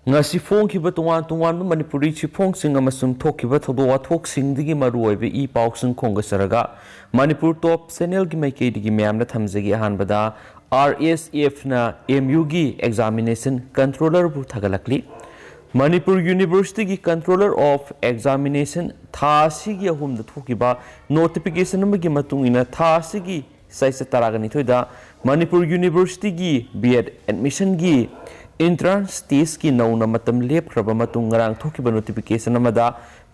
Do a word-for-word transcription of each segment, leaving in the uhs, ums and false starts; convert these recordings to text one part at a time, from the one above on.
ꯉꯁꯤ ꯐꯣꯡꯈꯤꯕ ꯇꯣꯉꯥꯟ ꯇꯣꯉꯥꯟꯕ ꯃꯅꯤꯄꯨꯔꯤ ꯆꯦꯐꯣꯡꯁꯤꯡ ꯑꯃꯁꯨꯡ ꯊꯣꯛꯈꯤꯕ ꯊꯧꯗꯣꯛ ꯋꯥꯊꯣꯛꯁꯤꯡꯗꯒꯤ ꯃꯔꯨꯑꯣꯏꯕ ꯏ ꯄꯥꯎꯁꯤꯡ ꯈꯣꯝꯒꯠꯆꯔꯒ ꯃꯅꯤꯄꯨꯔ ꯇꯣꯞ ꯆꯦꯅꯦꯜꯒꯤ ꯃꯥꯏꯀꯩꯗꯒꯤ ꯃꯌꯥꯝꯗ ꯊꯝꯖꯒꯦ꯫ ꯑꯍꯥꯟꯕꯗ, ꯑꯥꯔ ꯑꯦꯁ ꯑꯦꯐꯅ ꯑꯦꯝ ꯌꯨꯒꯤ ꯑꯦꯛꯖꯥꯃꯤꯅꯦꯁꯟ ꯀꯟꯇ꯭ꯔꯣꯂꯔꯕꯨ ꯊꯥꯒꯠꯂꯛꯂꯤ꯫ ꯃꯅꯤꯄꯨꯔ ꯌꯨꯅꯤꯚꯔꯁꯤꯇꯤꯒꯤ ꯀꯟꯇ꯭ꯔꯣꯂꯔ ꯑꯣꯐ ꯑꯦꯛꯖꯥꯃꯤꯅꯦꯁꯟ ꯊꯥ ꯑꯁꯤꯒꯤ ꯑꯍꯨꯝꯗ ꯊꯣꯛꯈꯤꯕ ꯅꯣꯇꯤꯐꯤꯀꯦꯁꯟ ꯑꯃꯒꯤ ꯃꯇꯨꯡ ꯏꯟꯅ ꯊꯥ ꯑꯁꯤꯒꯤ ꯆꯩꯆꯠ ꯇꯔꯥꯒ ꯅꯤꯊꯣꯏꯗ ꯃꯅꯤꯄꯨꯔ ꯌꯨꯅꯤꯚꯔꯁꯤꯇꯤꯒꯤ ꯕꯤ ꯑꯦꯗ ꯑꯦꯗꯃꯤꯁꯟꯒꯤ ꯏꯟꯇ꯭ꯔꯥꯟꯁ ꯇꯦꯁꯀꯤ ꯅꯧꯅ ꯃꯇꯝ ꯂꯦꯞꯈ꯭ꯔꯕ ꯃꯇꯨꯡ ꯉꯔꯥꯡ ꯊꯣꯛꯈꯤꯕ ꯅꯣꯇꯤꯐꯤꯀꯦꯁꯟ ꯑꯃꯗ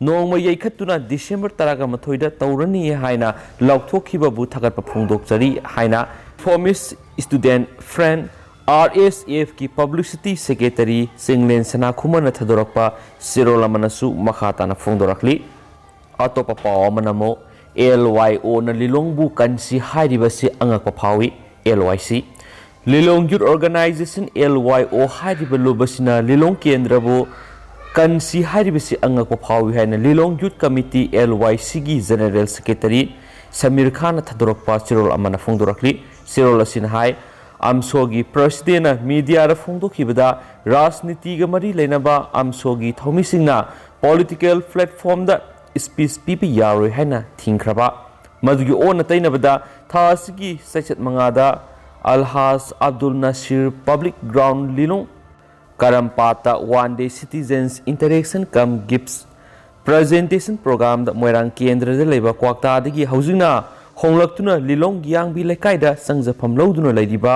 ꯅꯣꯡꯃ ꯌꯩꯈꯠꯇꯨꯅ ꯗꯤꯁꯦꯝꯕꯔ ꯇꯔꯥꯒ ꯃꯥꯊꯣꯏꯗ ꯇꯧꯔꯅꯤ ꯍꯥꯏꯅ ꯂꯥꯎꯊꯣꯛꯈꯤꯕꯕꯨ ꯊꯥꯒꯠꯄ ꯐꯣꯡꯗꯣꯛꯆꯔꯤ ꯍꯥꯏꯅ ꯐꯣꯃꯤꯁ ꯁ꯭ꯇꯨꯗꯦꯟꯠ ꯐ꯭ꯔꯟꯠ, ꯑꯥꯔ ꯑꯦꯁ ꯑꯦꯐꯀꯤ ꯄꯕ꯭ꯂꯤꯁꯤꯇꯤ ꯁꯦꯀ꯭ꯔꯦꯇꯔꯤ ꯆꯤꯡꯂꯦꯟ ꯁꯅꯥꯈꯨꯃꯟꯅ ꯊꯥꯗꯣꯔꯛꯄ ꯆꯦꯔꯣꯜ ꯑꯃꯅꯁꯨ ꯃꯈꯥ ꯇꯥꯅ ꯐꯣꯡꯗꯣꯔꯛꯂꯤ꯫ ꯑꯇꯣꯞꯄ ꯄꯥꯎ ꯑꯃꯅ ꯑꯃꯨꯛ ꯑꯦꯜ ꯋꯥꯏ ꯑꯣꯅ ꯂꯤꯂꯣꯡꯕꯨ ꯀꯟꯁꯤ ꯍꯥꯏꯔꯤꯕꯁꯤ ꯑꯉꯛꯄ ꯐꯥꯎꯏ꯫ ꯑꯦꯜ ꯋꯥꯏ ꯁꯤ꯫ ꯂꯤꯂꯣꯡ ꯌꯨꯠ ꯑꯣꯔꯒꯅꯥꯏꯖꯦꯁꯟ, ꯑꯦꯜ ꯋꯥꯏ ꯑꯣ, ꯍꯥꯏꯔꯤꯕ ꯂꯨꯞ ꯑꯁꯤꯅ ꯂꯤꯂꯣꯡ ꯀꯦꯟꯗ꯭ꯔꯕꯨ ꯀꯟꯁꯤ ꯍꯥꯏꯔꯤꯕꯁꯤ ꯑꯉꯛꯄ ꯐꯥꯎꯏ ꯍꯥꯏꯅ ꯂꯤꯂꯣꯡ ꯌꯨꯠ ꯀꯃꯤꯇꯤ, ꯑꯦꯜ ꯋꯥꯏ ꯁꯤꯒꯤ ꯖꯦꯅꯦꯔꯦꯜ ꯁꯦꯀ꯭ꯔꯦꯇꯔꯤ ꯁꯃꯤꯔ ꯈꯥꯟꯅ ꯊꯥꯗꯣꯔꯛꯄ ꯆꯦꯔꯣꯜ ꯑꯃꯅ ꯐꯣꯡꯗꯣꯔꯛꯂꯤ꯫ ꯆꯦꯔꯣꯜ ꯑꯁꯤꯅ ꯍꯥꯏ, ꯑꯝꯁꯣꯒꯤ ꯄ꯭ꯔꯁꯤꯗꯦꯟꯅ ꯃꯤꯗꯤꯌꯥꯗ ꯐꯣꯡꯗꯣꯛꯈꯤꯕꯗ ꯔꯥꯖꯅꯤꯇꯤꯒ ꯃꯔꯤ ꯂꯩꯅꯕ ꯑꯝꯁꯣꯒꯤ ꯊꯧꯃꯤꯁꯤꯡꯅ ꯄꯣꯂꯤꯇꯤꯀꯦꯜ ꯄ꯭ꯂꯦꯠꯐꯣꯔꯝꯗ ꯁ꯭ꯄꯤꯆ ꯄꯤꯕ ꯌꯥꯔꯣꯏ ꯍꯥꯏꯅ ꯊꯤꯡꯈ꯭ꯔꯕ꯫ ꯃꯗꯨꯒꯤ ꯑꯣꯟꯅ ꯇꯩꯅꯕꯗ ꯊꯥ ꯑꯁꯤꯒꯤ ꯆꯩꯆꯠ ꯃꯉꯥꯗ ꯑꯜꯍꯥꯖ ꯑꯕꯗꯨꯜ ꯅꯁꯤꯔ ꯄꯕ꯭ꯂꯤꯛ ꯒ꯭ꯔꯥꯎꯟ ꯂꯤꯂꯣꯡ ꯀꯔꯝꯄꯥꯠꯇ ꯋꯥꯟ ꯗꯦ ꯁꯤꯇꯤꯖꯦꯟꯁ ꯏꯟꯇꯔꯦꯛꯁꯟ ꯀꯝ ꯒꯤꯐꯠꯁ ꯄ꯭ꯔꯖꯦꯟꯇꯦꯁꯟ ꯄ꯭ꯔꯣꯒ꯭ꯔꯥꯝꯗ ꯃꯣꯏꯔꯥꯡ ꯀꯦꯟꯗ꯭ꯔꯗ ꯂꯩꯕ ꯀ꯭ꯋꯥꯛꯇꯥꯗꯒꯤ ꯍꯧꯖꯤꯛꯅ ꯍꯣꯡꯂꯛꯇꯨꯅ ꯂꯤꯂꯣꯡ ꯒꯤꯌꯥꯡꯕꯤ ꯂꯩꯀꯥꯏꯗ ꯆꯪꯖꯐꯝ ꯂꯧꯗꯨꯅ ꯂꯩꯔꯤꯕ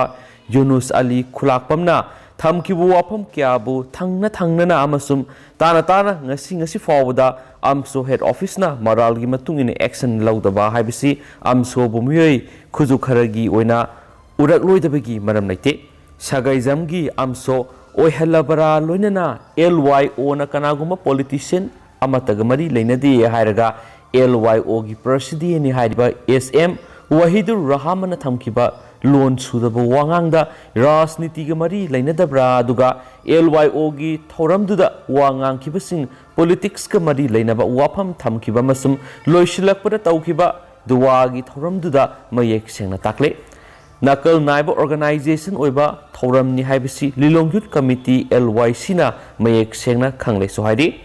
ꯌꯨꯅꯨꯁ ꯑꯂꯤ ꯈꯨꯂꯥꯛꯄꯝꯅ ꯊꯝꯈꯤꯕ ꯋꯥꯐꯝ ꯀꯌꯥꯕꯨ ꯊꯪꯅ ꯊꯪꯅꯅ ꯑꯃꯁꯨꯡ ꯇꯥꯅ ꯇꯥꯅ ꯉꯁꯤ ꯉꯁꯤ ꯐꯥꯎꯕꯗ ꯑꯝꯁꯣ ꯍꯦꯗ ꯑꯣꯐꯤꯁꯅ ꯃꯔꯥꯜꯒꯤ ꯃꯇꯨꯡ ꯏꯟꯅ ꯑꯦꯛꯁꯟ ꯂꯧꯗꯕ ꯍꯥꯏꯕꯁꯤ ꯑꯝꯁꯣꯕꯨ ꯃꯤꯑꯣꯏ ꯈꯨꯖꯨ ꯈꯔꯒꯤ ꯑꯣꯏꯅ ꯎꯔꯛꯂꯣꯏꯗꯕꯒꯤ ꯃꯔꯝ ꯂꯩꯇꯦ꯫ ꯁꯒꯩꯖꯝꯒꯤ ꯑꯝꯁꯣ ꯑꯣꯏꯍꯜꯂꯕꯔꯥ ꯂꯣꯏꯅꯅ ꯑꯦꯜ ꯋꯥꯏ ꯑꯣꯅ ꯀꯅꯥꯒꯨꯝꯕ ꯄꯣꯂꯤꯇꯤꯁꯤꯌꯟ ꯑꯃꯠꯇꯒ ꯃꯔꯤ ꯂꯩꯅꯗꯦ ꯍꯥꯏꯔꯒ ꯑꯦꯜ ꯋꯥꯏ ꯑꯣꯒꯤ ꯄ꯭ꯔꯁꯤꯗꯦꯟꯅꯤ ꯍꯥꯏꯔꯤꯕ ꯑꯦꯁ ꯑꯦꯝ ꯋꯥꯍꯤꯗꯨꯔ ꯔꯍꯃꯟꯅ ꯊꯝꯈꯤꯕ ꯂꯣꯟ ꯁꯨꯗꯕ ꯋꯥꯉꯥꯡꯗ ꯔꯥꯖꯅꯤꯇꯤꯒ ꯃꯔꯤ ꯂꯩꯅꯗꯕ꯭ꯔꯥ? ꯑꯗꯨꯒ ꯑꯦꯜ ꯋꯥꯏ ꯑꯣꯒꯤ ꯊꯧꯔꯝꯗꯨꯗ ꯋꯥ ꯉꯥꯡꯈꯤꯕꯁꯤꯡ ꯄꯣꯂꯤꯇꯤꯛꯁꯀ ꯃꯔꯤ ꯂꯩꯅꯕ ꯋꯥꯐꯝ ꯊꯝꯈꯤꯕ ꯑꯃꯁꯨꯡ ꯂꯣꯏꯁꯤꯜꯂꯛꯄꯗ ꯇꯧꯈꯤꯕ ꯗꯨꯋꯥꯒꯤ ꯊꯧꯔꯝꯗꯨꯗ ꯃꯌꯦꯛ ꯁꯦꯡꯅ ꯇꯥꯛꯂꯦ꯫ ꯅꯥꯀꯜ ꯅꯥꯏꯕ ꯑꯣꯔꯒꯅꯥꯏꯖꯦꯁꯟ ꯑꯣꯏꯕ ꯊꯧꯔꯝꯅꯤ ꯍꯥꯏꯕꯁꯤ ꯂꯤꯂꯣꯡ ꯌꯨꯠ ꯀꯃꯤꯇꯤ, LYC, ꯅ ꯃꯌꯦꯛ ꯁꯦꯡꯅ ꯈꯪꯂꯦꯁꯨ ꯍꯥꯏꯔꯤ꯫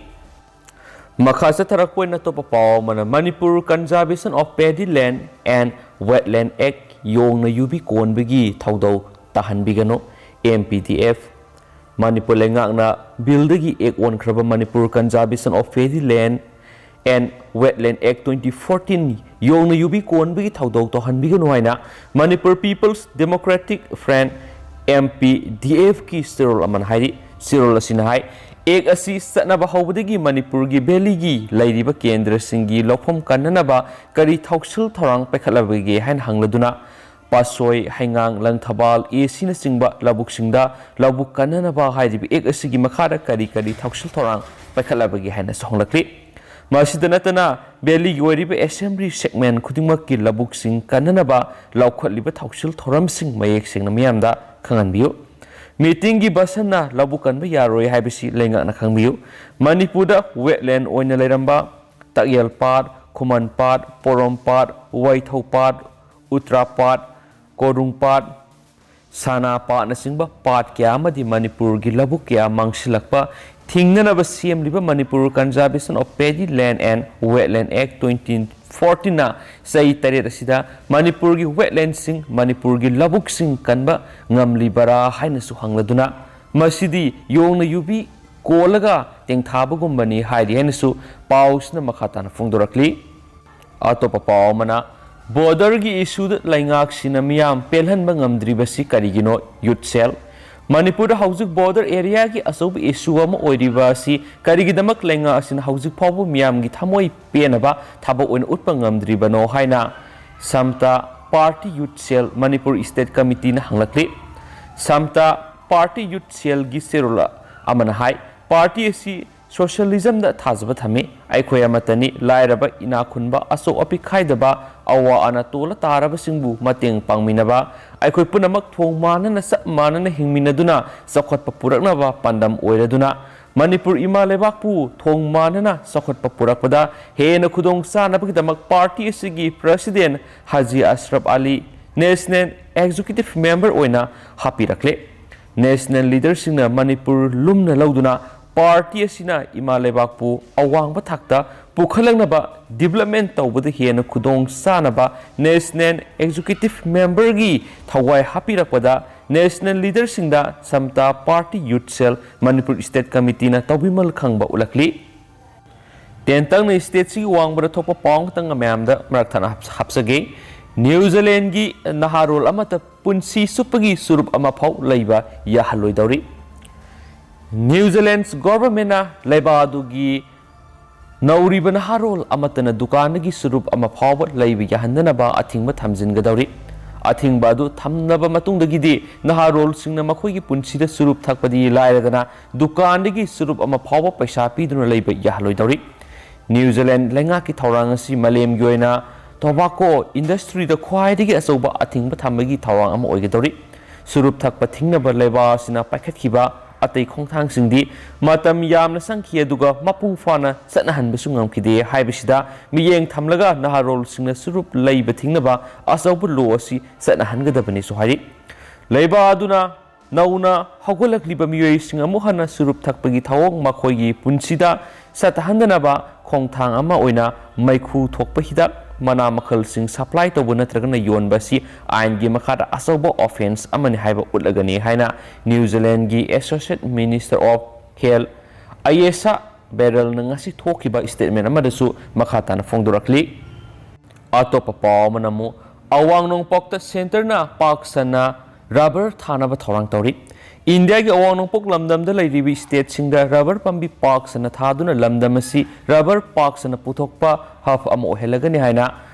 ꯃꯈꯥ ꯆꯠꯊꯔꯛꯄ ꯑꯣꯏꯅ ꯑꯇꯣꯞꯄ ꯄꯥꯎ ꯑꯃꯅ, Manipur Conservation of Paddy Land and Wetland Act, ꯌꯣꯡꯅ ꯌꯨꯕꯤ ꯀꯣꯟꯕꯒꯤ ꯊꯧꯗꯧ ꯇꯥꯍꯟꯕꯤꯒꯅꯨ, MPDF꯫ ꯃꯅꯤꯄꯨꯔ ꯂꯩꯉꯥꯛꯅ ꯕꯤꯜꯗꯒꯤ ꯑꯦꯛ ꯑꯣꯟꯈ꯭ꯔꯕ Manipur Conservation of Paddy Land and Wetland Act twenty fourteen, ꯌꯣꯡꯅ ꯌꯨꯕꯤ ꯀꯣꯟꯕꯒꯤ ꯊꯧꯗꯧ ꯇꯧꯍꯟꯕꯤꯒꯅꯨ ꯍꯥꯏꯅ Manipur People's Democratic Front, MPDF ꯀꯤ ꯆꯦꯔꯣꯜ ꯑꯃꯅ ꯍꯥꯏꯔꯤ꯫ ꯆꯦꯔꯣꯜ ꯑꯁꯤꯅ ꯍꯥꯏ, ꯑꯦꯛ ꯑꯁꯤ ꯆꯠꯅꯕ ꯍꯧꯕꯗꯒꯤ ꯃꯅꯤꯄꯨꯔꯒꯤ ꯚꯦꯂꯤꯒꯤ ꯂꯩꯔꯤꯕ ꯀꯦꯟꯗ꯭ꯔꯁꯤꯡꯒꯤ ꯂꯧꯐꯝ ꯀꯟꯅꯅꯕ ꯀꯔꯤ ꯊꯧꯁꯤꯜ ꯊꯧꯔꯥꯡ ꯄꯥꯏꯈꯠꯂꯕꯒꯦ ꯍꯥꯏꯅ ꯍꯪꯂꯗꯨꯅ, ꯄꯥꯠꯁꯣꯏ, ꯍꯩꯉꯥꯡ, ꯂꯪꯊꯕꯥꯜ, ꯑꯦꯁꯤꯅꯆꯤꯡꯕ ꯂꯧꯕꯨꯛꯁꯤꯡꯗ ꯂꯧꯕꯨꯛ ꯀꯟꯅꯅꯕ ꯍꯥꯏꯔꯤꯕ ꯑꯦꯛ ꯑꯁꯤꯒꯤ ꯃꯈꯥꯗ ꯀꯔꯤ ꯀꯔꯤ ꯊꯧꯁꯤꯜ ꯊꯧꯔꯥꯡ ꯄꯥꯏꯈꯠꯂꯕꯒꯦ ꯍꯥꯏꯅꯁꯨ ꯍꯪꯂꯛꯂꯤ꯫ ꯃꯁꯤꯗ ꯅꯠꯇꯅ, ꯚꯦꯂꯤꯒꯤ ꯑꯣꯏꯔꯤꯕ ꯑꯦꯁꯦꯝꯕ꯭ꯂꯤ ꯁꯦꯒꯃꯦꯟ ꯈꯨꯗꯤꯡꯃꯛꯀꯤ ꯂꯧꯕꯨꯛꯁꯤꯡ ꯀꯟꯅꯅꯕ ꯂꯧꯈꯠꯂꯤꯕ ꯊꯧꯁꯤꯜ ꯊꯧꯔꯝꯁꯤꯡ ꯃꯌꯦꯛ ꯁꯦꯡꯅ ꯃꯤꯌꯥꯝꯗ ꯈꯪꯍꯟꯕꯤꯌꯨ꯫ ꯃꯤꯇꯤꯡꯒꯤ ꯕꯁꯟꯅ ꯂꯧꯕꯨꯛ ꯀꯟꯕ ꯌꯥꯔꯣꯏ ꯍꯥꯏꯕꯁꯤ ꯂꯩꯉꯥꯛꯅ ꯈꯪꯕꯤꯌꯨ꯫ ꯃꯅꯤꯄꯨꯔꯗ ꯋꯦꯠꯂꯦꯟ ꯑꯣꯏꯅ ꯂꯩꯔꯝꯕ ꯇꯛꯌꯦꯜ ꯄꯥꯠ, ꯈꯨꯃꯟ ꯄꯥꯠ, ꯄꯣꯔꯣꯝ ꯄꯥꯠ, ꯋꯥꯏꯊꯧ ꯄꯥꯠ, ꯎꯇ꯭ꯔꯥ ꯄꯥꯠ, ꯀꯣꯔꯨꯡ ꯄꯥꯠ, ꯁꯅꯥ ꯄꯥꯠꯅꯆꯤꯡꯕ ꯄꯥꯠ ꯀꯌꯥ ꯑꯃꯗꯤ ꯃꯅꯤꯄꯨꯔꯒꯤ ꯂꯧꯕꯨꯛ ꯀꯌꯥ ꯃꯥꯡꯁꯤꯜꯂꯛꯄ ꯊꯤꯡꯅꯅꯕ ꯁꯦꯝꯂꯤꯕ Manipur Conservation of Paddy Land and Wetland Act twenty fourteen ꯅ ꯆꯍꯤ ꯇꯔꯦꯠ ꯑꯁꯤꯗ ꯃꯅꯤꯄꯨꯔꯒꯤ ꯋꯦꯠꯂꯦꯟꯁꯤꯡ ꯃꯅꯤꯄꯨꯔꯒꯤ ꯂꯧꯕꯨꯛꯁꯤꯡ ꯀꯟꯕ ꯉꯝꯂꯤꯕꯔꯥ ꯍꯥꯏꯅꯁꯨ ꯍꯪꯂꯗꯨꯅ, ꯃꯁꯤꯗꯤ ꯌꯣꯡꯅ ꯌꯨꯕꯤ ꯀꯣꯜꯂꯒ ꯇꯦꯡꯊꯥꯕꯒꯨꯝꯕꯅꯤ ꯍꯥꯏꯔꯤ ꯍꯥꯏꯅꯁꯨ ꯄꯥꯎꯁꯤꯅ ꯃꯈꯥ ꯇꯥꯅ ꯐꯣꯡꯗꯣꯔꯛꯂꯤ꯫ ꯑꯇꯣꯞꯄ ꯄꯥꯎ ꯑꯃꯅ, ꯕꯣꯔꯗꯔꯒꯤ ꯏꯁꯨꯗ ꯂꯩꯉꯥꯛꯁꯤꯅ ꯃꯤꯌꯥꯝ ꯄꯦꯜꯍꯟꯕ ꯉꯝꯗ꯭ꯔꯤꯕꯁꯤ ꯀꯔꯤꯒꯤꯅꯣ? ꯌꯨꯠ ꯁꯦꯜ꯫ ꯃꯅꯤꯄꯨꯔꯗ ꯍꯧꯖꯤꯛ ꯕꯣꯔꯗꯔ ꯑꯦꯔꯤꯌꯥꯒꯤ ꯑꯆꯧꯕ ꯏꯁꯨ ꯑꯃ ꯑꯣꯏꯔꯤꯕ ꯑꯁꯤ ꯀꯔꯤꯒꯤꯗꯃꯛ ꯂꯩꯉꯥꯛ ꯑꯁꯤꯅ ꯍꯧꯖꯤꯛ ꯐꯥꯎꯕ ꯃꯤꯌꯥꯝꯒꯤ ꯊꯃꯣꯏ ꯄꯦꯟꯅꯕ ꯊꯕꯛ ꯑꯣꯏꯅ ꯎꯠꯄ ꯉꯝꯗ꯭ꯔꯤꯕꯅꯣ ꯍꯥꯏꯅ ꯁꯝꯇꯥ ꯄꯥꯔꯇꯤ ꯌꯨꯠ ꯁꯦꯜ ꯃꯅꯤꯄꯨꯔ ꯏꯁꯇꯦꯠ ꯀꯃꯤꯇꯤꯅ ꯍꯪꯂꯛꯂꯤ꯫ ꯁꯝꯇꯥ ꯄꯥꯔꯇꯤ ꯌꯨꯠ ꯁꯦꯜꯒꯤ ꯆꯦꯔꯣꯜ ꯑꯃꯅ ꯍꯥꯏ, ꯄꯥꯔꯇꯤ ꯑꯁꯤ ꯁꯣꯁꯤꯌꯦꯂꯤꯖꯝꯗ ꯊꯥꯖꯕ ꯊꯝꯃꯤ꯫ ꯑꯩꯈꯣꯏ ꯑꯃꯠꯇꯅꯤ꯫ ꯂꯥꯏꯔꯕ, ꯏꯅꯥꯛ ꯈꯨꯟꯕ, ꯑꯆꯧ ꯑꯄꯤꯛ ꯈꯥꯏꯗꯕ, ꯑꯋꯥ ꯑꯅꯥ ꯇꯣꯜꯂ ꯇꯥꯔꯕꯁꯤꯡꯕꯨ ꯃꯇꯦꯡ ꯄꯥꯡꯃꯤꯟꯅꯕ, ꯑꯩꯈꯣꯏ ꯄꯨꯝꯅꯃꯛ ꯊꯣꯡ ꯃꯥꯟꯅꯅ, ꯆꯞ ꯃꯥꯟꯅꯅ ꯍꯤꯡꯃꯤꯟꯅꯗꯨꯅ ꯆꯥꯎꯈꯠꯄ ꯄꯨꯔꯛꯅꯕ ꯄꯥꯟꯗꯝ ꯑꯣꯏꯔꯗꯨꯅ, ꯃꯅꯤꯄꯨꯔ ꯏꯃꯥ ꯂꯩꯕꯥꯛꯄꯨ ꯊꯣꯡ ꯃꯥꯟꯅꯅ ꯆꯥꯎꯈꯠꯄ ꯄꯨꯔꯛꯄꯗ ꯍꯦꯟꯅ ꯈꯨꯗꯣꯡ ꯆꯥꯅꯕꯒꯤꯗꯃꯛ ꯄꯥꯔꯇꯤ ꯑꯁꯤꯒꯤ ꯄ꯭ꯔꯁꯤꯗꯦꯟ ꯍꯥꯖꯤ ꯑꯁꯔꯐ ꯑꯂꯤ, ꯅꯦꯁꯅꯦꯜ ꯑꯦꯛꯖꯤꯀ꯭ꯌꯨꯇꯤꯚ ꯃꯦꯝꯕꯔ ꯑꯣꯏꯅ ꯍꯥꯞꯄꯤꯔꯛꯂꯦ꯫ ꯅꯦꯁꯅꯦꯜ ꯂꯤꯗꯔꯁꯤꯡꯅ ꯃꯅꯤꯄꯨꯔ ꯂꯨꯝꯅ ꯂꯧꯗꯨꯅ ꯄꯥꯔꯇꯤ ꯑꯁꯤꯅ ꯏꯃꯥ ꯂꯩꯕꯥꯛꯄꯨ ꯑꯋꯥꯡꯕ ꯊꯥꯛꯇ ꯄꯨꯈꯠꯂꯛꯅꯕ ꯗꯤꯕꯦꯂꯞꯃꯦꯟ ꯇꯧꯕꯗ ꯍꯦꯟꯅ ꯈꯨꯗꯣꯡ ꯆꯥꯅꯕ ꯅꯦꯁꯅꯦꯜ ꯑꯦꯛꯖꯤꯀ꯭ꯌꯨꯇꯤꯚ ꯃꯦꯝꯕꯔꯒꯤ ꯊꯋꯥꯏ ꯍꯥꯞꯄꯤꯔꯛꯄꯗ ꯅꯦꯁꯅꯦꯜ ꯂꯤꯗꯔꯁꯤꯡꯗ ꯁꯝꯇꯥ ꯄꯥꯔꯇꯤ ꯌꯨꯠ ꯁꯦꯜ ꯃꯅꯤꯄꯨꯔ ꯁ꯭ꯇꯦꯠ ꯀꯃꯤꯇꯤꯅ ꯇꯧꯕꯤꯃꯜ ꯈꯪꯕ ꯎꯠꯂꯛꯂꯤ꯫ ꯇꯦꯟꯇꯛꯅ ꯁ꯭ꯇꯦꯠꯁꯤꯒꯤ ꯋꯥꯡꯃꯗ ꯊꯣꯛꯄ ꯄꯥꯎ ꯑꯃꯈꯛꯇꯪ ꯃꯌꯥꯝꯗ ꯃꯔꯛ ꯊꯠꯅ ꯍꯥꯞ-, ꯍꯥꯞꯆꯒꯦ꯫ ꯅ꯭ꯌꯨ ꯖꯤꯂꯦꯟꯒꯤ ꯅꯍꯥꯔꯣꯜ ꯑꯃꯠꯇ ꯄꯨꯟꯁꯤ ꯆꯨꯞꯄꯒꯤ ꯆꯨꯔꯨꯞ ꯑꯃ ꯐꯥꯎ ꯂꯩꯕ ꯌꯥꯍꯜꯂꯣꯏꯗꯧꯔꯤ꯫ ꯅ꯭ꯌꯨ ꯖꯤꯂꯦꯟ ꯒꯣꯚꯔꯟꯃꯦꯟꯠꯅ ꯂꯩꯕꯥꯛ ꯑꯗꯨꯒꯤ ꯅꯧꯔꯤꯕ ꯅꯍꯥꯔꯣꯜ ꯑꯃꯠꯇꯅ ꯗꯨꯀꯥꯟꯗꯒꯤ ꯆꯨꯔꯨꯞ ꯑꯃ ꯐꯥꯎꯕ ꯂꯩꯕ ꯌꯥꯍꯟꯗꯅꯕ ꯑꯊꯤꯡꯕ ꯊꯝꯖꯤꯟꯒꯗꯧꯔꯤ꯫ ꯑꯊꯤꯡꯕ ꯑꯗꯨ ꯊꯝꯂꯕ ꯃꯇꯨꯡꯗꯒꯤꯗꯤ ꯅꯍꯥꯔꯣꯜꯁꯤꯡꯅ ꯃꯈꯣꯏꯒꯤ ꯄꯨꯟꯁꯤꯗ ꯆꯨꯔꯨꯞ ꯊꯛꯄꯗꯤ ꯂꯥꯏꯔꯗꯅ ꯗꯨꯀꯥꯟꯗꯒꯤ ꯆꯨꯔꯨꯞ ꯑꯃ ꯐꯥꯎꯕ ꯄꯩꯁꯥ ꯄꯤꯗꯨꯅ ꯂꯩꯕ ꯌꯥꯍꯜꯂꯣꯏꯗꯧꯔꯤ꯫ ꯅ꯭ꯌꯨ ꯖꯤꯂꯦꯟ ꯂꯩꯉꯥꯛꯀꯤ ꯊꯧꯔꯥꯡ ꯑꯁꯤ ꯃꯥꯂꯦꯝꯒꯤ ꯑꯣꯏꯅ ꯇꯣꯕꯥꯀꯣ ꯏꯟꯗꯁꯇ꯭ꯔꯤꯗ ꯈ꯭ꯋꯥꯏꯗꯒꯤ ꯑꯆꯧꯕ ꯑꯊꯤꯡꯕ ꯊꯝꯕꯒꯤ ꯊꯧꯔꯥꯡ ꯑꯃ ꯑꯣꯏꯒꯗꯧꯔꯤ꯫ ꯆꯨꯔꯨꯞ ꯊꯛꯄ ꯊꯤꯡꯅꯕ ꯂꯩꯕꯥꯛ ꯑꯁꯤꯅ ꯄꯥꯏꯈꯠꯈꯤꯕ ꯑꯇꯩ ꯈꯣꯡꯊꯥꯡꯁꯤꯡꯗꯤ ꯃꯇꯝ ꯌꯥꯝꯅ ꯆꯪꯈꯤ, ꯑꯗꯨꯒ ꯃꯄꯨꯡ ꯐꯥꯅ ꯆꯠꯅꯍꯟꯕꯁꯨ ꯉꯝꯈꯤꯗꯦ ꯍꯥꯏꯕꯁꯤꯗ ꯃꯤꯠꯌꯦꯡ ꯊꯝꯂꯒ ꯅꯍꯥꯔꯣꯜꯁꯤꯡꯅ ꯆꯨꯔꯨꯞ ꯂꯩꯕ ꯊꯤꯡꯅꯕ ꯑꯆꯧꯕ ꯂꯣ ꯑꯁꯤ ꯆꯠꯅꯍꯟꯒꯗꯕꯅꯤꯁꯨ ꯍꯥꯏꯔꯤ꯫ ꯂꯩꯕꯥꯛ ꯑꯗꯨꯅ ꯅꯧꯅ ꯍꯧꯒꯠꯂꯛꯂꯤꯕ ꯃꯤꯑꯣꯏꯁꯤꯡ ꯑꯃꯨꯛ ꯍꯟꯅ ꯆꯨꯔꯨꯞ ꯊꯛꯄꯒꯤ ꯊꯧꯑꯣꯡ ꯃꯈꯣꯏꯒꯤ ꯄꯨꯟꯁꯤꯗ ꯆꯠꯊꯍꯟꯗꯅꯕ ꯈꯣꯡꯊꯥꯡ ꯑꯃ ꯑꯣꯏꯅ ꯃꯩꯈꯨ ꯊꯣꯛꯄ ꯍꯤꯗꯥꯛ, ꯃꯅꯥ ꯃꯈꯜꯁꯤꯡ ꯁꯄ꯭ꯂꯥꯏ ꯇꯧꯕ ꯅꯠꯇ꯭ꯔꯒꯅ ꯌꯣꯟꯕ ꯑꯁꯤ ꯑꯥꯏꯟꯒꯤ ꯃꯈꯥꯗ ꯑꯆꯧꯕ ꯑꯣꯐꯦꯟꯁ ꯑꯃꯅꯤ ꯍꯥꯏꯕ ꯎꯠꯂꯒꯅꯤ ꯍꯥꯏꯅ ꯅ꯭ꯌꯨ ꯖꯤꯂꯦꯟꯒꯤ associate minister of health Ayesha ꯕꯦꯔꯜꯅ ꯉꯁꯤ ꯊꯣꯛꯈꯤꯕ ꯁ꯭ꯇꯦꯠꯃꯦꯟ ꯑꯃꯗꯁꯨ ꯃꯈꯥ ꯇꯥꯅ ꯐꯣꯡꯗꯣꯔꯛꯂꯤ꯫ ꯑꯇꯣꯞꯄ ꯄꯥꯎ ꯑꯃꯅ ꯑꯃꯨꯛ ꯑꯋꯥꯡ ꯅꯣꯡꯄꯣꯛꯇ ꯁꯦꯟꯇꯔꯅ ꯄꯥꯛ ꯁꯟꯅ ꯔꯕꯔ ꯊꯥꯅꯕ ꯊꯧꯔꯥꯡ ꯇꯧꯔꯤ꯫ ꯏꯟꯗꯤꯌꯥꯒꯤ ꯑꯋꯥꯡ ꯅꯣꯡꯄꯣꯛ ꯂꯝꯗꯝꯗ ꯂꯩꯔꯤꯕ ꯁ꯭ꯇꯦꯠꯁꯤꯡꯗ ꯔꯕꯔ ꯄꯥꯝꯕꯤ ꯄꯥꯛ ꯁꯟꯅ ꯊꯥꯗꯨꯅ ꯂꯝꯗꯝ ꯑꯁꯤ ꯔꯕꯔ ꯄꯥꯛ ꯁꯟꯅ ꯄꯨꯊꯣꯛꯄ ꯍꯕ ꯑꯃ ꯑꯣꯏꯍꯜꯂꯒꯅꯤ ꯍꯥꯏꯅ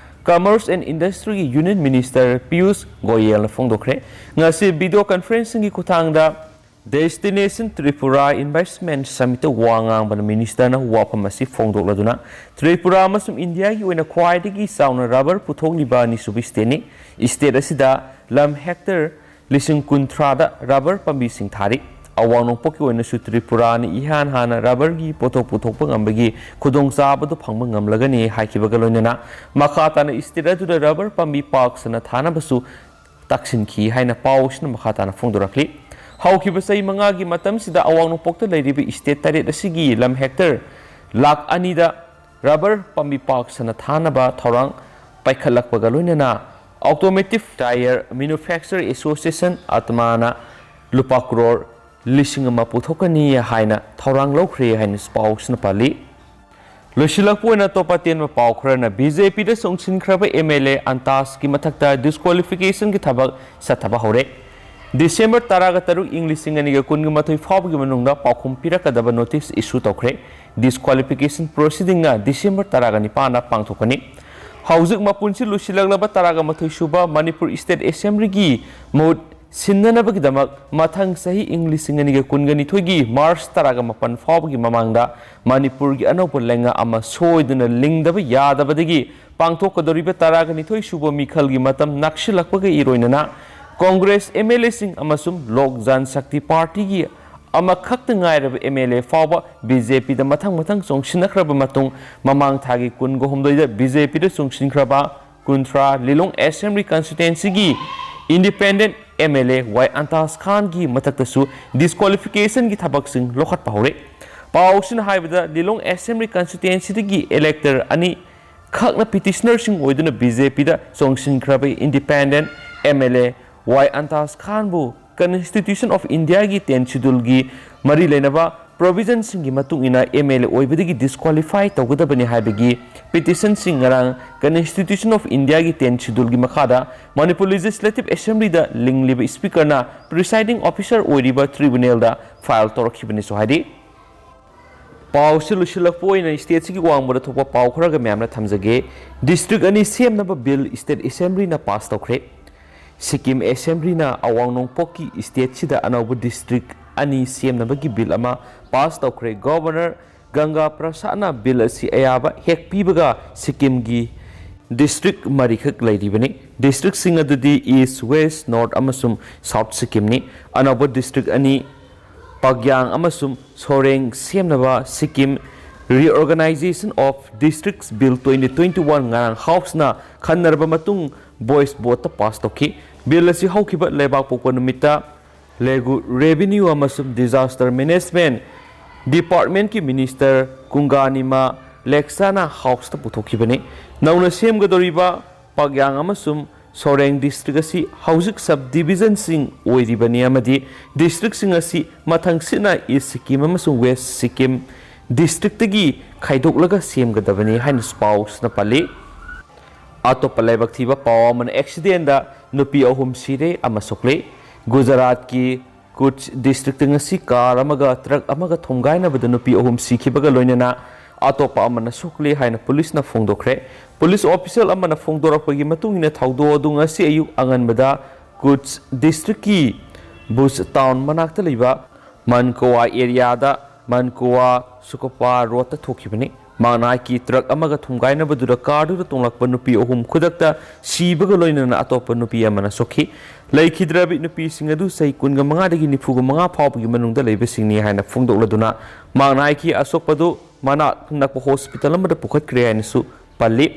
commerce and ꯏꯟꯗꯁꯇ꯭ꯔꯤꯒꯤ union minister Piyush ꯒꯣꯌꯦꯜꯅ ꯐꯣꯡꯗꯣꯛꯈ꯭ꯔꯦ꯫ ꯉꯁꯤ ꯚꯤꯗꯤꯑꯣ ꯀꯟꯐꯔꯦꯟꯁꯤꯡꯒꯤ ꯈꯨꯠꯊꯥꯡꯗ ꯗꯦꯁꯇꯤꯅꯦꯁꯟ ꯇ꯭ꯔꯤꯄꯨꯔꯥ ꯏꯟꯚꯦꯁ꯭ꯠꯃꯦꯟꯠ ꯁꯃꯤꯠꯇ ꯋꯥ ꯉꯥꯡꯕꯅ ꯃꯤꯅꯤꯁꯇꯔꯅ ꯋꯥꯐꯝ ꯑꯁꯤ ꯐꯣꯡꯗꯣꯛꯂꯗꯨꯅ, ꯇ꯭ꯔꯤꯄꯨꯔꯥ ꯑꯃꯁꯨꯡ ꯏꯟꯗꯤꯌꯥꯒꯤ ꯑꯣꯏꯅ ꯈ꯭ꯋꯥꯏꯗꯒꯤ ꯆꯥꯎꯅ ꯔꯕꯔ ꯄꯨꯊꯣꯛꯂꯤꯕ ꯑꯅꯤꯁꯨꯕ ꯁ꯭ꯇꯦꯠꯅꯤ꯫ ꯁ꯭ꯇꯦꯠ ꯑꯁꯤꯗ ꯂꯝ ꯍꯦꯛꯇꯔ ꯂꯤꯁꯤꯡ ꯀꯨꯟꯊ꯭ꯔꯥꯗ ꯔꯕꯔ ꯄꯥꯝꯕꯤꯁꯤꯡ ꯊꯥꯔꯤ꯫ ꯑꯋꯥꯡ ꯅꯣꯡꯄꯣꯛꯀꯤ ꯑꯣꯏꯅꯁꯨ ꯇ꯭ꯔꯤꯄꯨꯔꯥꯅ ꯏꯍꯥꯟ ꯍꯥꯟꯅ ꯔꯕꯔꯒꯤ ꯄꯣꯠꯊꯣꯛ ꯄꯨꯊꯣꯛꯄ ꯉꯝꯕꯒꯤ ꯈꯨꯗꯣꯡꯆꯥꯕꯗꯨ ꯐꯪꯕ ꯉꯝꯂꯒꯅꯤ ꯍꯥꯏꯈꯤꯕꯒ ꯂꯣꯏꯅꯅ ꯃꯈꯥ ꯇꯥꯅ ꯁ꯭ꯇꯦꯠ ꯑꯗꯨꯗ ꯔꯕꯔ ꯄꯥꯝꯕꯤ ꯄꯥꯛ ꯁꯟꯅ ꯊꯥꯅꯕꯁꯨ ꯇꯥꯛꯁꯤꯟꯈꯤ ꯍꯥꯏꯅ ꯄꯥꯎ ꯑꯁꯤꯅ ꯃꯈꯥ ꯇꯥꯅ ꯐꯣꯡꯗꯣꯔꯛꯂꯤ꯫ ꯍꯧꯈꯤꯕ ꯆꯍꯤ ꯃꯉꯥꯒꯤ ꯃꯇꯝꯁꯤꯗ ꯑꯋꯥꯡ ꯅꯣꯡꯄꯣꯛꯇ ꯂꯩꯔꯤꯕ state ꯇꯔꯦꯠ ꯑꯁꯤꯒꯤ ꯂꯝ hectare ꯂꯥꯈ ꯑꯅꯤꯗ rubber ꯄꯥꯝꯕꯤ ꯄꯥꯛ ꯁꯟꯅ ꯊꯥꯅꯕ ꯊꯧꯔꯥꯡ ꯄꯥꯏꯈꯠꯂꯛꯄꯒ ꯂꯣꯏꯅꯅ Automotive Tyre Manufacturer Association, ꯑꯇꯃꯥꯅ ꯂꯨꯄꯥ ꯀ꯭ꯔꯣꯔ ꯂꯤꯁꯤꯡ ꯑꯃ ꯄꯨꯊꯣꯛꯀꯅꯤ ꯍꯥꯏꯅ ꯊꯧꯔꯥꯡ ꯂꯧꯈ꯭ꯔꯦ ꯍꯥꯏꯅ ꯄꯥꯎꯁꯤꯅ ꯄꯜꯂꯤ꯫ ꯂꯣꯏꯁꯤꯜꯂꯛꯄ ꯑꯣꯏꯅ ꯑꯇꯣꯞꯄ ꯑꯇꯦꯟꯕ ꯄꯥꯎ ꯈꯔꯅ, ꯕꯤ ꯖꯦ ꯄꯤꯗ ꯆꯣꯡꯁꯤꯟꯈ꯭ꯔꯕ ꯑꯦꯝ ꯑꯦꯜ ꯑꯦ ꯑꯟꯇꯥꯁꯀꯤ ꯃꯊꯛꯇ ꯗꯤꯁꯀ꯭ꯋꯥꯂꯤꯐꯤꯀꯦꯁꯟꯒꯤ ꯊꯕꯛ ꯆꯠꯊꯕ ꯍꯧꯔꯦ꯫ ꯗꯤꯁꯦꯝꯕꯔ ꯇꯔꯥꯒ ꯇꯔꯨꯛ, ꯏꯪ ꯂꯤꯁꯤꯡ ꯑꯅꯤꯒ ꯀꯨꯟꯒ ꯃꯥꯊꯣꯏ ꯐꯥꯎꯕꯒꯤ ꯃꯅꯨꯡꯗ ꯄꯥꯎꯈꯨꯝ ꯄꯤꯔꯛꯀꯗꯕ ꯅꯣꯇꯤꯁ ꯏꯁꯨ ꯇꯧꯈ꯭ꯔꯦ꯫ ꯗꯤꯁꯀ꯭ꯋꯥꯂꯤꯐꯤꯀꯦꯁꯟ ꯄ꯭ꯔꯣꯁꯤꯗꯤꯡꯅ ꯗꯤꯁꯦꯝꯕꯔ ꯇꯔꯥꯒ ꯅꯤꯄꯥꯟꯗ ꯄꯥꯡꯊꯣꯛꯀꯅꯤ꯫ ꯍꯧꯖꯤꯛ ꯃꯄꯨꯟꯁꯤ ꯂꯣꯏꯁꯤꯜꯂꯛꯂꯕ ꯇꯔꯥꯒ ꯃꯥꯊꯣꯏ ꯁꯨꯕ ꯃꯅꯤꯄꯨꯔ ꯁ꯭ꯇꯦꯠ ꯑꯦꯁꯦꯝꯕ꯭ꯂꯤꯒꯤ ꯃꯍꯨꯠ ꯁꯤꯟꯅꯅꯕꯒꯤꯗꯃꯛ ꯃꯊꯪ ꯆꯍꯤ ꯏꯪ ꯂꯤꯁꯤꯡ ꯑꯅꯤꯒ ꯀꯨꯟꯒ ꯅꯤꯊꯣꯏꯒꯤ ꯃꯥꯔꯆ ꯇꯔꯥꯒ ꯃꯥꯄꯟ ꯐꯥꯎꯕꯒꯤ ꯃꯃꯥꯡꯗ ꯃꯅꯤꯄꯨꯔꯒꯤ ꯑꯅꯧꯕ ꯂꯩꯉꯥꯛ ꯑꯃ ꯁꯣꯏꯗꯅ ꯂꯤꯡꯗꯕ ꯌꯥꯗꯕꯗꯒꯤ ꯄꯥꯡꯊꯣꯛꯀꯗꯧꯔꯤꯕ ꯇꯔꯥꯒ ꯅꯤꯊꯣꯏ ꯁꯨꯕ ꯃꯤꯈꯜꯒꯤ ꯃꯇꯝ ꯅꯛꯁꯤꯜꯂꯛꯄꯒ ꯏꯔꯣꯏꯅꯅ ꯀꯣꯡꯒ꯭ꯔꯦꯁ ꯑꯦꯝ ꯑꯦꯜ ꯑꯦꯁꯤꯡ ꯑꯃꯁꯨꯡ ꯂꯣꯛ ꯖꯟ ꯁꯛꯇꯤ ꯄꯥꯔꯇꯤꯒꯤ ꯑꯃꯈꯛꯇ ꯉꯥꯏꯔꯕ ꯑꯦꯝ ꯑꯦꯜ ꯑꯦ ꯐꯥꯎꯕ ꯕꯤ ꯖꯦ ꯄꯤꯗ ꯃꯊꯪ ꯃꯊꯪ ꯆꯣꯡꯁꯤꯟꯅꯈ꯭ꯔꯕ ꯃꯇꯨꯡ, ꯃꯃꯥꯡ ꯊꯥꯒꯤ ꯀꯨꯟꯒ ꯍꯨꯝꯗꯣꯏꯗ ꯕꯤ ꯖꯦ ꯄꯤꯗ ꯆꯣꯡꯁꯤꯟꯈ꯭ꯔꯕ ꯀꯨꯟꯊ꯭ꯔꯥ ꯂꯤꯂꯣꯡ ꯑꯦꯁꯦꯝꯕ꯭ꯂꯤ ꯀꯟꯁꯇꯤꯇ꯭ꯋꯦꯟꯁꯤꯒꯤ independent M L A Y Antas ꯈꯥꯟꯒꯤ ꯃꯊꯛꯇꯁꯨ ꯗꯤꯁꯀ꯭ꯋꯥꯂꯤꯐꯤꯀꯦꯁꯟꯒꯤ ꯊꯕꯛꯁꯤꯡ ꯂꯧꯈꯠꯄ ꯍꯧꯔꯦ꯫ ꯄꯥꯎꯁꯤꯅ ꯍꯥꯏꯕꯗ, ꯂꯤꯂꯣꯡ ꯑꯦꯁꯦꯝꯕ꯭ꯂꯤ ꯀꯟꯁꯇꯤꯇ꯭ꯋꯦꯟꯁꯤꯗꯒꯤ ꯏꯂꯦꯛꯇꯔ ꯑꯅꯤ ꯈꯛꯅ ꯄꯤꯇꯤꯁꯅꯔꯁꯤꯡ ꯑꯣꯏꯗꯨꯅ ꯕꯤ ꯖꯦ ꯄꯤꯗ ꯆꯣꯡꯁꯤꯟꯈ꯭ꯔꯕ independent M L A Y Antas ꯈꯥꯟꯕꯨ Constitution of Indiaꯒꯤ tenth scheduleꯒꯤ ꯃꯔꯤ ꯂꯩꯅꯕ ꯄ꯭ꯔꯣꯚꯤꯖꯟꯁꯤꯡꯒꯤ ꯃꯇꯨꯡ ꯏꯟꯅ ꯑꯦꯝ ꯑꯦꯜ ꯑꯦ ꯑꯣꯏꯕꯗꯒꯤ ꯗꯤꯁꯀ꯭ꯋꯥꯂꯤꯐꯥꯏ ꯇꯧꯒꯗꯕꯅꯤ ꯍꯥꯏꯕꯒꯤ ꯄꯤꯇꯤꯁꯟꯁꯤꯡ ꯉꯔꯥꯡ Constitution of Indiaꯒꯤ tenth scheduleꯒꯤ ꯃꯈꯥꯗ ꯃꯅꯤꯄꯨꯔ ꯂꯦꯖꯤꯁꯂꯦꯇꯤꯚ ꯑꯦꯁꯦꯝꯕ꯭ꯂꯤꯗ ꯂꯤꯡꯂꯤꯕ ꯁ꯭ꯄꯤꯀꯔꯅ ꯄ꯭ꯔꯤꯁꯥꯏꯗꯤꯡ ꯑꯣꯐꯤꯁꯔ ꯑꯣꯏꯔꯤꯕ ꯇ꯭ꯔꯤꯕꯨꯅꯦꯜꯗ ꯐꯥꯏꯜ ꯇꯧꯔꯛꯈꯤꯕꯅꯤꯁꯨ ꯍꯥꯏꯔꯤ꯫ ꯄꯥꯎꯁꯤ ꯂꯣꯏꯁꯤꯜꯂꯛꯄ ꯑꯣꯏꯅ ꯁ꯭ꯇꯦꯠꯁꯤꯒꯤ ꯋꯥꯡꯃꯗ ꯊꯣꯛꯄ ꯄꯥꯎ ꯈꯔꯒ ꯃꯌꯥꯝꯅ ꯊꯝꯖꯒꯦ꯫ ꯗꯤꯁꯇ꯭ꯔꯤꯛ ꯑꯅꯤ ꯁꯦꯝꯅꯕ ꯕꯤꯜ ꯁ꯭ꯇꯦꯠ ꯑꯦꯁꯦꯝꯕ꯭ꯂꯤꯅ ꯄꯥꯁ ꯇꯧꯈ꯭ꯔꯦ꯫ ꯁꯤꯛꯀꯤꯝ ꯑꯦꯁꯦꯝꯕ꯭ꯂꯤꯅ ꯑꯋꯥꯡ ꯅꯣꯡꯄꯣꯛꯀꯤ ꯁ꯭ꯇꯦꯠꯁꯤꯗ ꯑꯅꯧꯕ ꯗꯤꯁꯇ꯭ꯔꯤꯛ ꯑꯅꯤ ꯁꯦꯝꯅꯕꯒꯤ ꯕꯤꯜ ꯑꯃ ꯄꯥꯁ ꯇꯧꯈ꯭ꯔꯦ꯫ ꯒꯚꯔꯅꯔ ꯒꯪꯒꯥ ꯄ꯭ꯔꯁꯥꯗꯅ ꯕꯤꯜ ꯑꯁꯤ ꯑꯌꯥꯕ ꯍꯦꯛ ꯄꯤꯕꯒ ꯁꯤꯛꯀꯤꯝꯒꯤ ꯗꯤꯁꯇ꯭ꯔꯤꯛ ꯃꯔꯤꯈꯛ ꯂꯩꯔꯤꯕꯅꯤ꯫ ꯗꯤꯁꯇ꯭ꯔꯤꯛꯁꯤꯡ ꯑꯗꯨꯗꯤ ꯏꯁ꯭ꯠ, ꯋꯦꯁ꯭ꯠ, ꯅꯣꯔꯊ ꯑꯃꯁꯨꯡ ꯁꯥꯎꯊ ꯁꯤꯛꯀꯤꯝꯅꯤ꯫ ꯑꯅꯧꯕ ꯗꯤꯁꯇ꯭ꯔꯤꯛ ꯑꯅꯤ ꯄꯥꯛꯌꯥꯡ ꯑꯃꯁꯨꯡ ꯁꯣꯔꯦꯡ ꯁꯦꯝꯅꯕ Sikkim Reorganisation of Districts Bill twenty twenty-one ꯉꯔꯥꯡ ꯍꯥꯎꯁꯅ ꯈꯟꯅꯔꯕ ꯃꯇꯨꯡ ꯚꯣꯏꯁ ꯚꯣꯠꯇ ꯄꯥꯁ ꯇꯧꯈꯤ꯫ ꯕꯤꯜ ꯑꯁꯤ ꯍꯧꯈꯤꯕ ꯂꯩꯕꯥꯛ ꯄꯣꯛꯄ ꯅꯨꯃꯤꯠꯇ ꯂꯦꯒꯨ ꯔꯦꯚꯤꯅ꯭ꯌꯨ ꯑꯃꯁꯨꯡ ꯗꯤꯖꯥꯁꯇꯔ ꯃꯦꯅꯦꯖꯃꯦꯟꯠ ꯗꯤꯄꯥꯔꯠꯃꯦꯟꯠꯀꯤ ꯃꯤꯅꯤꯁꯇꯔ ꯀꯨꯡꯒꯥꯅꯤꯃꯥ ꯂꯦꯛꯁꯥꯅ ꯍꯥꯎꯁꯇ ꯄꯨꯊꯣꯛꯈꯤꯕꯅꯤ꯫ ꯅꯧꯅ ꯁꯦꯝꯒꯗꯧꯔꯤꯕ ꯄꯥꯛꯌꯥꯡ ꯑꯃꯁꯨꯡ ꯁꯣꯔꯦꯡ ꯗꯤꯁꯇ꯭ꯔꯤꯛ ꯑꯁꯤ ꯍꯧꯖꯤꯛ ꯁꯕ ꯗꯤꯕꯤꯖꯟꯁꯤꯡ ꯑꯣꯏꯔꯤꯕꯅꯤ ꯑꯃꯗꯤ ꯗꯤꯁꯇ꯭ꯔꯤꯛꯁꯤꯡ ꯑꯁꯤ ꯃꯊꯪꯁꯤꯠꯅ ꯏꯁ ꯁꯤꯛꯀꯤꯝ ꯑꯃꯁꯨꯡ ꯋꯦꯁ ꯁꯤꯛꯀꯤꯝ ꯗꯤꯁꯇ꯭ꯔꯤꯛꯇꯒꯤ ꯈꯥꯏꯗꯣꯛꯂꯒ ꯁꯦꯝꯒꯗꯕꯅꯤ ꯍꯥꯏꯅꯁꯨ ꯄꯥꯎꯁꯤꯅ ꯄꯜꯂꯤ꯫ ꯑꯇꯣꯞꯄ ꯂꯥꯏꯕꯛ ꯊꯤꯕ ꯄꯥꯎ ꯑꯃꯅ ꯑꯦꯛꯁꯤꯗꯦꯟꯗ ꯅꯨꯄꯤ ꯑꯍꯨꯝ ꯁꯤꯔꯦ ꯑꯃ ꯁꯣꯛꯂꯦ꯫ ꯒꯨꯖꯔꯥꯠꯀꯤ ꯀꯨꯆ ꯗꯤꯁꯇ꯭ꯔꯤꯛꯇ ꯉꯁꯤ ꯀꯥꯔ ꯑꯃꯒ ꯇ꯭ꯔꯛ ꯑꯃꯒ ꯊꯣꯝꯒꯥꯏꯅꯕꯗ ꯅꯨꯄꯤ ꯑꯍꯨꯝ ꯁꯤꯈꯤꯕꯒ ꯂꯣꯏꯅꯅ ꯑꯇꯣꯞꯄ ꯑꯃꯅ ꯁꯣꯛꯂꯦ ꯍꯥꯏꯅ ꯄꯨꯂꯤꯁꯅ ꯐꯣꯡꯗꯣꯛꯈ꯭ꯔꯦ꯫ ꯄꯨꯂꯤꯁ ꯑꯣꯐꯤꯁꯤꯌꯦꯜ ꯑꯃꯅ ꯐꯣꯡꯗꯣꯔꯛꯄꯒꯤ ꯃꯇꯨꯡ ꯏꯟꯅ ꯊꯧꯗꯣꯛ ꯑꯗꯨ ꯉꯁꯤ ꯑꯌꯨꯛ ꯑꯉꯟꯕꯗ ꯀꯨꯆ ꯗꯤꯁꯇ꯭ꯔꯤꯛꯀꯤ ꯕꯨꯖ ꯇꯥꯎꯟ ꯃꯅꯥꯛꯇ ꯂꯩꯕ ꯃꯟꯀꯣꯋꯥ ꯑꯦꯔꯤꯌꯥꯗ ꯃꯟꯀꯣꯋꯥ ꯁꯨꯀꯣꯄꯥ ꯔꯣꯗꯇ ꯊꯣꯛꯈꯤꯕꯅꯤ꯫ ꯃꯥꯡꯅ ꯍꯥꯏꯈꯤ, ꯇ꯭ꯔꯛ ꯑꯃꯒ ꯊꯣꯝꯒꯥꯏꯅꯕꯗꯨꯗ ꯀꯥꯔꯗꯨꯗ ꯇꯣꯡꯂꯛꯄ ꯅꯨꯄꯤ ꯑꯍꯨꯝ ꯈꯨꯗꯛꯇ ꯁꯤꯕꯒ ꯂꯣꯏꯅꯅ ꯑꯇꯣꯞꯄ ꯅꯨꯄꯤ ꯑꯃꯅ ꯁꯣꯛꯈꯤ꯫ ꯂꯩꯈꯤꯗ꯭ꯔꯕꯤ ꯅꯨꯄꯤꯁꯤꯡ ꯑꯗꯨ ꯆꯍꯤ ꯀꯨꯟꯒ ꯃꯉꯥꯗꯒꯤ ꯅꯤꯐꯨꯒ ꯃꯉꯥ ꯐꯥꯎꯕꯒꯤ ꯃꯅꯨꯡꯗ ꯂꯩꯕꯁꯤꯡꯅꯤ ꯍꯥꯏꯅ ꯐꯣꯡꯗꯣꯛꯂꯗꯨꯅ ꯃꯥꯡꯅ ꯍꯥꯏꯈꯤ, ꯑꯁꯣꯛꯄꯗꯨ ꯃꯅꯥꯛ ꯅꯛꯄ ꯍꯣꯁꯄꯤꯇꯥꯜ ꯑꯃꯗ ꯄꯨꯈꯠꯈ꯭ꯔꯦ ꯍꯥꯏꯅꯁꯨ ꯄꯜꯂꯤ꯫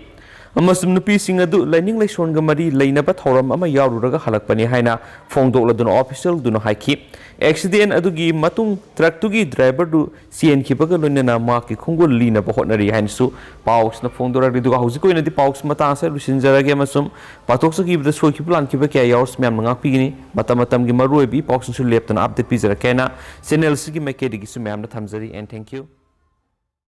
ꯑꯃꯁꯨꯡ ꯅꯨꯄꯤꯁꯤꯡ ꯑꯗꯨ ꯂꯥꯏꯅꯤꯡ ꯂꯥꯏꯁꯣꯟꯒ ꯃꯔꯤ ꯂꯩꯅꯕ ꯊꯧꯔꯝ ꯑꯃ ꯌꯥꯎꯔꯨꯔꯒ ꯍꯜꯂꯛꯄꯅꯤ ꯍꯥꯏꯅ ꯐꯣꯡꯗꯣꯛꯂꯗꯨꯅ ꯑꯣꯐꯤꯁꯤꯌꯦꯜꯗꯨꯅ ꯍꯥꯏꯈꯤ꯫ ꯑꯦꯛꯁꯤꯗꯦꯟ ꯑꯗꯨꯒꯤ ꯃꯇꯨꯡ ꯇ꯭ꯔꯛꯇꯨꯒꯤ ꯗ꯭ꯔꯥꯏꯚꯔꯗꯨ ꯆꯦꯟꯈꯤꯕꯒ ꯂꯣꯏꯅꯅ ꯃꯍꯥꯛꯀꯤ ꯈꯣꯡꯒꯨꯜ ꯂꯤꯅꯕ ꯍꯣꯠꯅꯔꯤ ꯍꯥꯏꯅꯁꯨ ꯄꯥꯎꯁꯤꯅ ꯐꯣꯡꯗꯣꯔꯛꯂꯤ꯫ ꯑꯗꯨꯒ ꯍꯧꯖꯤꯛꯀꯤ ꯑꯣꯏꯅꯗꯤ ꯄꯥꯎꯁꯤ ꯃꯇꯥꯡ ꯑꯁꯤꯗ ꯂꯣꯏꯁꯤꯟꯖꯔꯒꯦ ꯑꯃꯁꯨꯡ ꯄꯥꯊꯣꯛꯆꯈꯤꯕꯗ ꯁꯣꯏꯈꯤꯕ ꯂꯥꯟꯈꯤꯕ ꯀꯌꯥ ꯌꯥꯎꯔꯁꯨ ꯃꯌꯥꯝꯅ ꯉꯥꯛꯄꯤꯒꯅꯤ꯫ ꯃꯇꯝ ꯃꯇꯝꯒꯤ ꯃꯔꯨꯑꯣꯏꯕ ꯏ ꯄꯥꯎꯁꯤꯡꯁꯨ ꯂꯦꯞꯇꯅ ꯑꯞꯗꯦꯠ ꯄꯤꯖꯔꯛꯀꯦ ꯍꯥꯏꯅ ꯆꯦꯅꯦꯜꯁꯤꯒꯤ ꯃꯥꯏꯀꯩꯗꯒꯤꯁꯨ ꯃꯌꯥꯝꯗ ꯊꯝꯖꯔꯤ꯫ And thank you꯫